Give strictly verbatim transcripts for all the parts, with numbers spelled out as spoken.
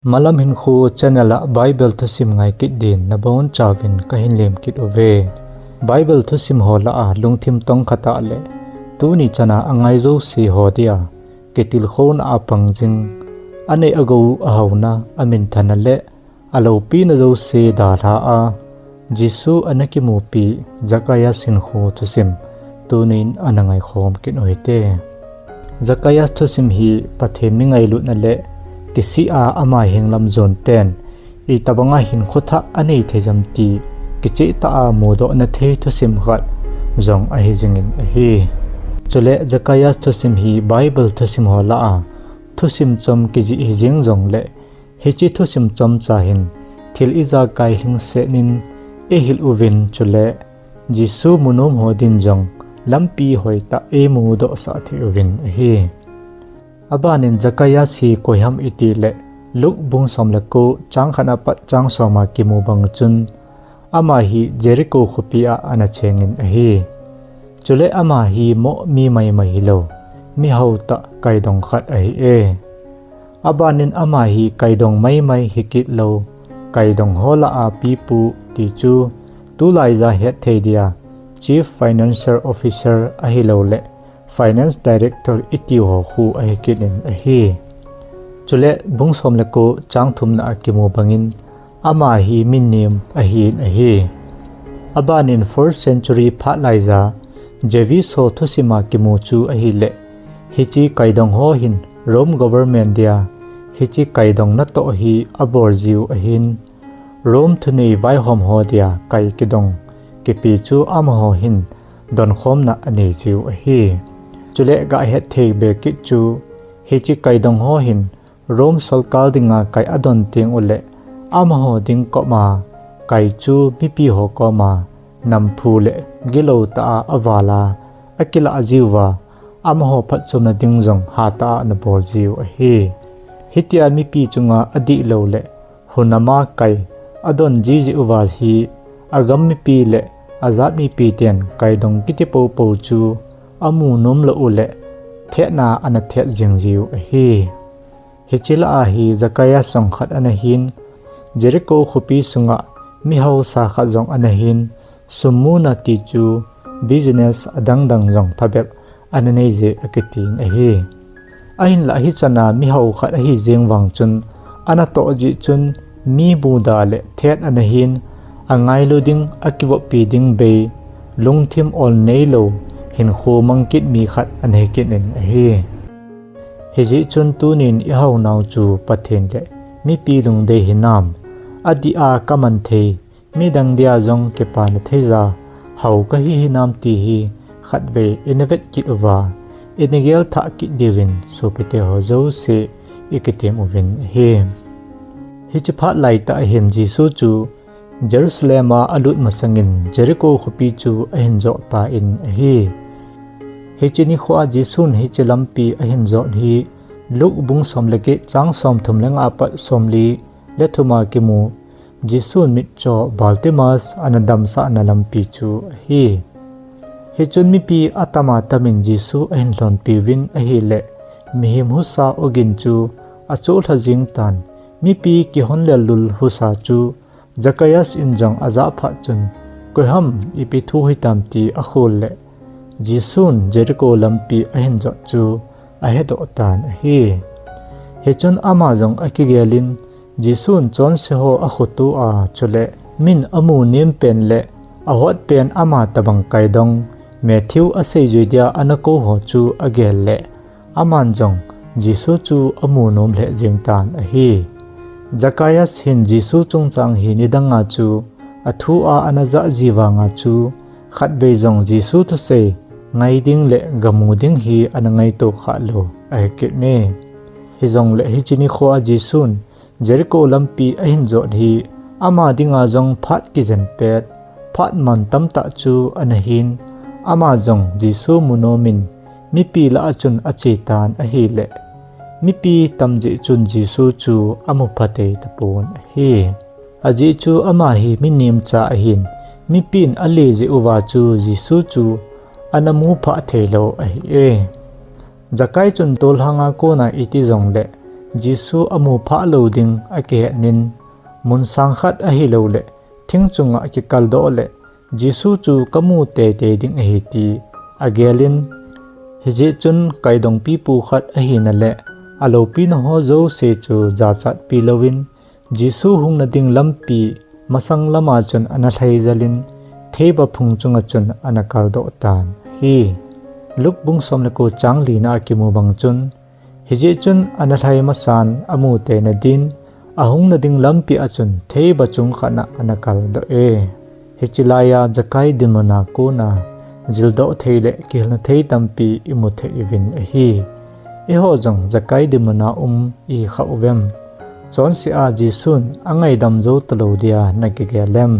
Malam Hinkho channel a Bible thusim ngai kit din nabonchauvin kahin lem kit uve. Bible thusim ho lah a lungthim tong khat a le tuni chan a angai jouse ho dia kitilkhouna a pang jing, anei agou ahaona, aminthanna le aloupina jouse dalha a Jesu ana kimupi Zacharias hinkho thusim tunin ana ngaikhom kit uhite. Zacharias thusim hi Pathen mi ngailutna le kisih a ama henglam jon ten itobanga hinkho thah anei thei ham ti kichehtah a mudohna thei thusim khat jong ahi jingin ahi. Chule Zacharias thusim hi Bible thusim ho lah a thusim chom kijih hijeng jongle hiche thusim chomcha hin thil ijakai lhingsetnin ihil uvin chule Jesu munom ho din jong lampi hoitah imudohsah thei uvin ahi. Abanin Zacharias hi koiham itile Luke bung som le ko chang khat apat chang som a kimu bang chun ama hi Jericho khopi a ana chengin ahi. Chule ama hi moh mi maimai hilou, mihao tah kaidong khat ahi e. Abanin ama hi kaidong maimai hikit lou, kaidong ho lah a pipu ti chu tulai ja hetthei dia Chief Financial Officer ahilouleh Finance Director itiu ho khu ahi kit in ahi. Chule bung som le ko chang thumna a kimu bangin ama hi mi nem ahin ahi. Abanin fourth century phat laiya Jewish ho thusim a kimu chu ahileh hiche kaidong ho hin Rome government dia hiche kaidong natoh hi abol jiu ahin, Rome thunei vaihom ho dia kai kidong kipe chu amaho hin donkhomna anei jiu ahi. Chule gahetthei be kit chu hiche kaidong ho hin Rome sorkar dinga kai adon teng uleh amaho ding koma kai chu mipi ho koma namphu le gilou tah a aval a akilah jiuva amaho phatchomna ding jong hatah a anabol jiu ahi. Hitia mipi chunga adihlou le hunama kai adon jiji uva hi agam mipi le ajat mipi ten kaidong kiti poupou chu amu nomlou uleh thetna anathet jing jiu ahi. Hiche lah a hi Zacharias jong khat anahin, Jericho khopi sunga mihaosa khat jong anahin, sum muna ti chu business adangdang jong phabep ananei je akitin ahi. Ahinlah hichana mihao khat ahi jeng vang chun anatoh jeh chun mi muda le thet anahin, angailu ding akivoppi ding bei, lungthim ol neilou, hinkho mang kit mi khat anahi kit in ahi. Hijeh chun tunin ihaonau chu Pathen le mipi lungdei hinam, adih a kaman thei, midang dia jong kipana theiya hao kahi hinam ti hi khatvei inavet kit uva, inagel thah kit diuvin sopite ho jouse ikitem uvin ahi. Hiche phat laitah hin Jesu chu Jerusalem a alut masangin Jericho khopi chu ahin jot tan ahi. Hiche nikho a Jesun hiche lampi ahin jot hi Luke bung som le get chang somthum le nga apat somli le thum a kimu Jesun mitcho Bartimaeus anadamsahna lampi chu ahi. Hichun mipi atama tamin Jesu ahin lhonpiuvin ahileh mihem husa ogin chu acholha jeng tan, mipi kihon lellul husa chu Zacharias in jong ajah phat chun koiham ipi thu hitam ti akhol leh Jesun Jericho lampi ahin jot chu ahedoh tan ahi. Hichun ama jong akigelin Jesun chonse ho akhoto a chule min amu nem pen le ahot pen ama tobang kaidong Matthew aseijui dia anakou ho chu agel leh aman jong Jesu chu amu nom lheh jeng tan ahi. Zacharias hin Jesu chungchang hi nidanga chu athu a anajah ji vanga chu khatvei jong Jesu thusei ngai ding le gamu ding hi anangaito khalou ahi kit e. Hijongleh hiche nikho a Jesun Jericho lampi ahin jot hi ama dinga jong phat kijen pet, phat man tamtah chu anahin, ama jong Jesu munom in mipi lah a chun ache tan ahileh mipi tam jeh chun Jesu chu amu phatthei tapon ahi. Ajeh chu ama hi mi nemcha ahin, mipin ale jeh uva chu Jesu chu anamu phah theilou ahi e. Zacharias chun tolhang a kona iti jongleh Jesu amu phah lou ding akihet in, mun sang khat ahilouleh thing chunga kikaldoh leh Jesu chu kamu teitei ding ahi ti agel in, hijeh chun kaidongpipu khat ahina leh aloupina ho jouse chu jachatpi louvin, Jesu hungna ding lampi masang lama chun ana lhaijal in, theiba phung chunga chun ana kaldoh tan ahi. Luke bung som le ko chang lina a kimu bang chun, hijeh chun ana lhai masan amu teina din, ahungna ding lampi a chun theiba chung khat na ana kaldoh e. Hiche laiya Zakai dinmun a kona jildoh thei le kihilna thei tampi imu thei uvin ahi. Eiho jong Zakai dinmun a um ihi kha uvem? Chonse a Jesun angaidam jou talou dia nagel em?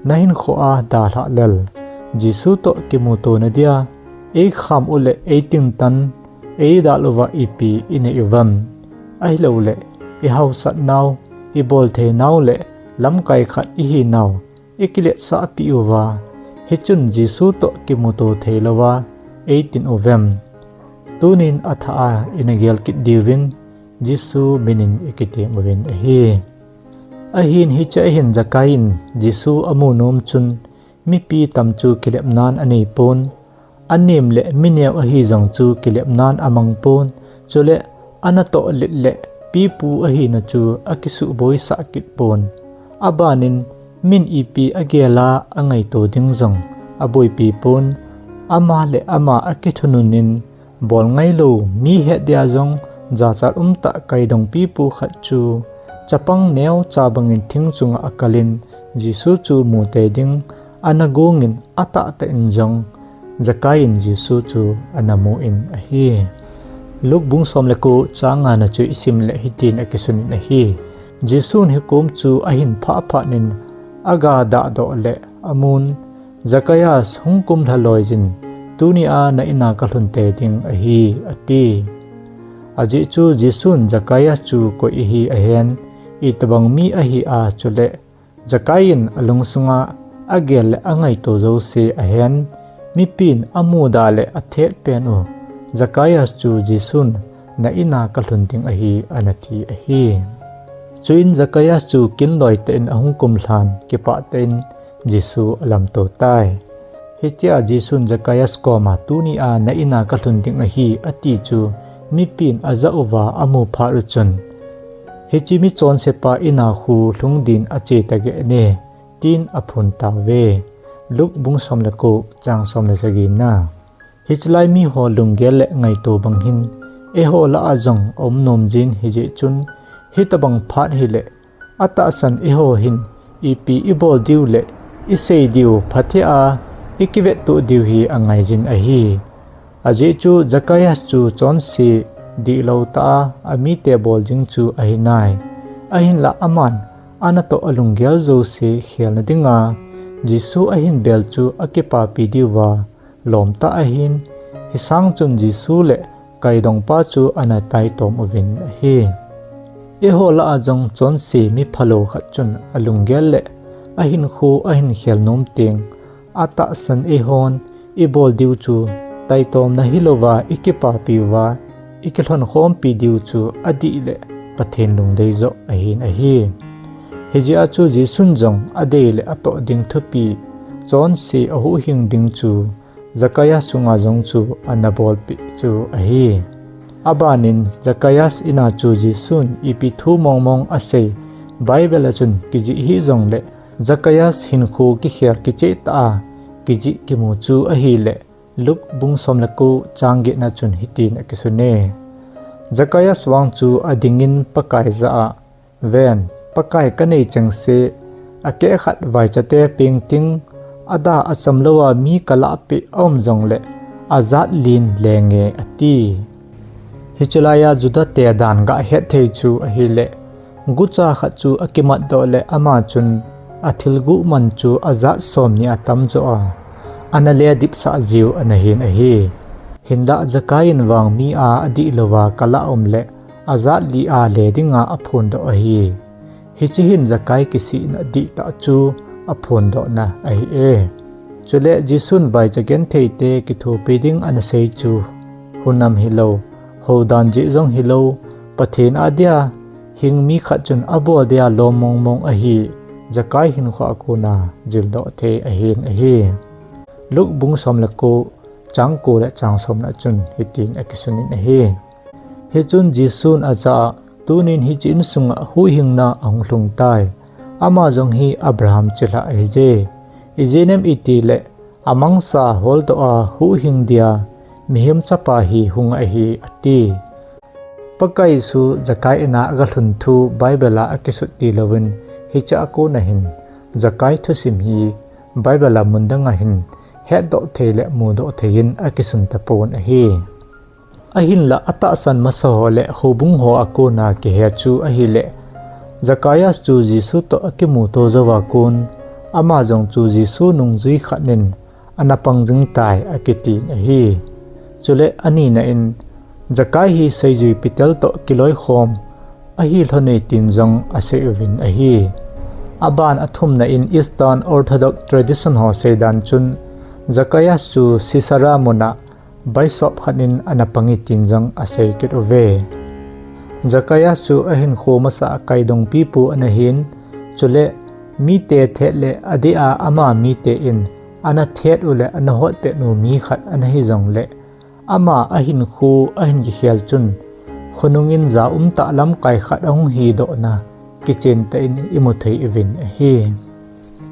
Nahinkho a dalhah lel, Jesu toh kimuto nadia eikham u le eitintan eidalha uva ipi inei uvem? Ahilouleh ihaosat nau, ibol thei nau le lamkai khat ihi nau ikiletsahpi uva, hichun Jesu toh kimuto theilouva eitin uvem? Tunin athah a inagel kit diuvin Jesu minin ikitem uvin ahi. Ahin hiche a hin Zakai in Jesu amu nom chun mipi tam chu kilepnan anei pon, anem le mineo ahi jong chu kilepnan amang pon, chule anatoh let le pipu ahina chu akisuhboisah kit pon. Abanin min ipi agel a angaito ding jong aboipi pon, ama le ama akithunun in, bol ngailou mi het dia jong jachat umtah kaidongpipu khat chu chapang neocha bangin thing chunga akal in Jesu chu mutei ding ana gong in, atahtah in jong Zakai in Jesu chu ana mu in ahi. Luke bung som le ko chang nga na chu isim le hitin akisun in ahi. Jesun hikom chu ahin phah phat in aga dahdoh le amun, Zakaias, hung kumlha loijin, tunia na in a kalhun tei ding ahi, ati. Ajeh chu Jesun Zakaias chu koi ahi ahen, itobang mi ahi a, chule Zakai in alungsunga agel le angaito jouse ahen, mipin amuda le athet pen u Zakaias chu Jesun na in a kalhun ding ahi, ana ti ahi. Chuin Zakaias chu kinloi tah in ahung kumlhan, kipah tah in Jesu alamto tai. Hitia Jesun Zakaias koma, tunia na in a kalhun ding ahi, ati chu mipin ajah uva amu phat u chun, hiche michonsepa in a khu lhung din ache tageh ne, tin aphun tauve. Luke bung som le ko chang som le sagi na. Hichelai miho lunggel le ngaito bang hin eiho lah a jong aum nom jin, hijeh chun hitobang phat hile atahsan eiho hin ipi ibol diu le isei diu phatea ikivettoh diu hi angaijin ahi. Ajeh chu Zakaias chu chonse dihlou tah a amite bol jing chu ahinai. Ahinlah aman anatoh alunggel jouse khelna dinga Jesu ahin bel chu akipapi diuva lomtah ahin, hisang chun Jesu le kaidongpa chu ana taitom uvin ahi. Eiho lah a jong chonse miphalou khat chun alunggel le ahinkho ahin khel nom teng, atahsan eihon ibol diu chu taitomna hilouva ikipapi uva ikilhonkhompi diu chu adih le Pathen lungdei joh ahin ahi. Hijeh a chu Jesun jong adei le atoh ding thupi chonse ahuhhing ding chu Zakaias chunga jong chu ana bolpeh chu ahi. Abanin Zakaias in a chu Jesun ipi thu mongmong asei, Bible a chun kijih hih jongle Zakaias hinkho kikhel kichehtah a kijih kimu chu ahile, Luke bung som le ko chang get na chun hitin akisune. Zakaias vang chu adingin Pakai jah a, ven, Pakai kanei chengse, akeh khat vaichate pengting, ada achamlouva mi kalahpeh aum jongle, ajat lin lenge, ati. Hichelaiya Judate dan gah hetthei chu ahile, gucha khat chu akimatdoh le ama chun athilguh man chu ajat somni atamjoh a, ana le dipsah jiu anahin ahi. Hinlah Zakai in vang mi a adihlouva kalah umle, ajat li a le dinga aphondoh ahi. Hiche hin Zakai kisihna dihtah chu aphondohna ahi e. Chule Jesun vaicha gentheite kithopi ding anasei chu, hunam hilou, houdan jeh jong hilou, Pathen adia hing mi khat chun abol dia lom mong mong ahi Zakai hinkho a kona jildoh thei ahin ahi. Luke bung som le ko, chang ko le chang som na chun hitin akisunin ahi. Hichun Jesun aja a, tunin hiche insunga huhhingna ahung lhung tai. Ama jong hi Abraham chilhah ahije. Ijeh inem itile, amangcha holdoh a huhhing dia mihem chapa hi hung ahi, ati. Pakai Jesu Zakai ina agalhun thu Bible a akisut tilouvin, hiche a kona hin Zakai thusim hi Bible a mun danga hin hetdoh thei le mudoh theiyin akisun tapon ahi. Ahinla atahsan masa ho le houbung ho a kona kihe chu ahile, Zacchaeus chu Jesu toh akimuto jouva kon, ama jong chu Jesu nungjui khat in ana pang jing tai akitin ahi. Chule anina in, Zacchaeus hi seijui Peter toh kiloikhom ahi lhone tin jong asei uvin ahi. Aban athumna in Eastern Orthodox tradition ho seidan chun, Zacchaeus chu Caesarea muna bishop khat in ana pange tin jong asei kit uve. Zacchaeus chu ahinkho masa a kaidongpipu ana hin, chule mite thet le adeh a ama mite in ana thet u le ana hotpet u mi khat ana hijongle, ama ahinkho ahin kikhel chun, khonung in ja umtah lamkai khat ahung hidohna kichen tah in imu thei uvin ahi.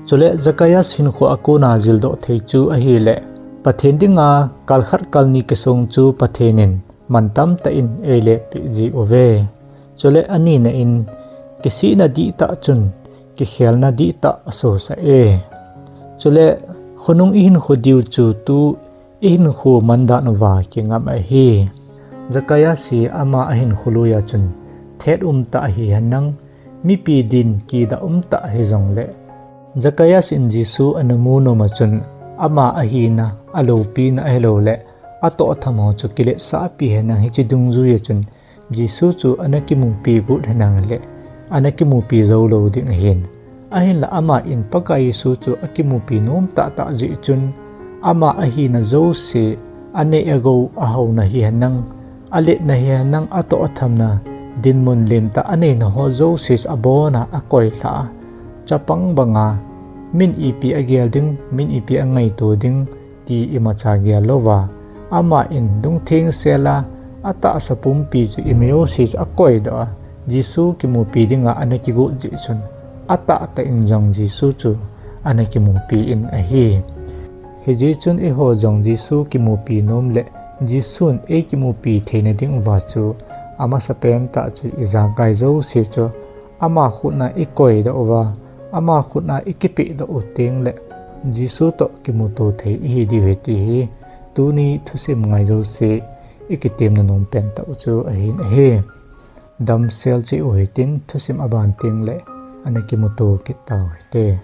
Chule Zacchaeus hinkho a kona jildoh thei chu ahile, Pathen dinga kalkhat kalni kisong chu Pathen in mantam tah in eilepeh ji uve. Chule anina in, kisihna dihtah chun kikhelna dihtah asosah e. Chule khonung ihinkho diu chu tu ihinkho mandan uva kingam ahi. Zacchaeus hi ama ahinkho loiya chun thet umtah hihen lang, mipi din kidah umtah hijongle, Zacchaeus in Jesu ana mu noma chun ama ahina, aloupina ahiloule atohtham ho chu kiletsahpi henlang hiche dungjuiya chun Jesu chu ana kimupi got henlang le ana kimupi joulou ding ahin. Ahinla ama in Pakai Jesu chu akimupi nom tahtah jeh chun, ama ahina jouse, aneh agou, ahaona hihen lang, aletna hihen lang, atohthamna, dinmun lentah aneina ho jouse abona akoilhah a, chapang banga min ipi agel ding, min ipi angaito ding ti imacha gel louva, ama in lungthengsel a atahsa pumpi chu ima jouse chu akoidoh a, Jesu kimupi dinga ana kigot jeh chun, atahtah in jong Jesu chu ana kimupi in ahi. Hijeh chun eiho jong Jesu kimupi nom le Jesun eikimupi theina dinguva chu amasapen tah chu ijakai jouse chu ama khutna ikoidoh uva, ama khutna ikipehdoh u tengle Jesu toh kimuto thei ihi diu ahi ti hi tuni thusim ngai jouse ikitemna nompen tah u chu ahin ahi. Damsel cheh u hitin, thusim aban tengle ana kimuto kit tau hite.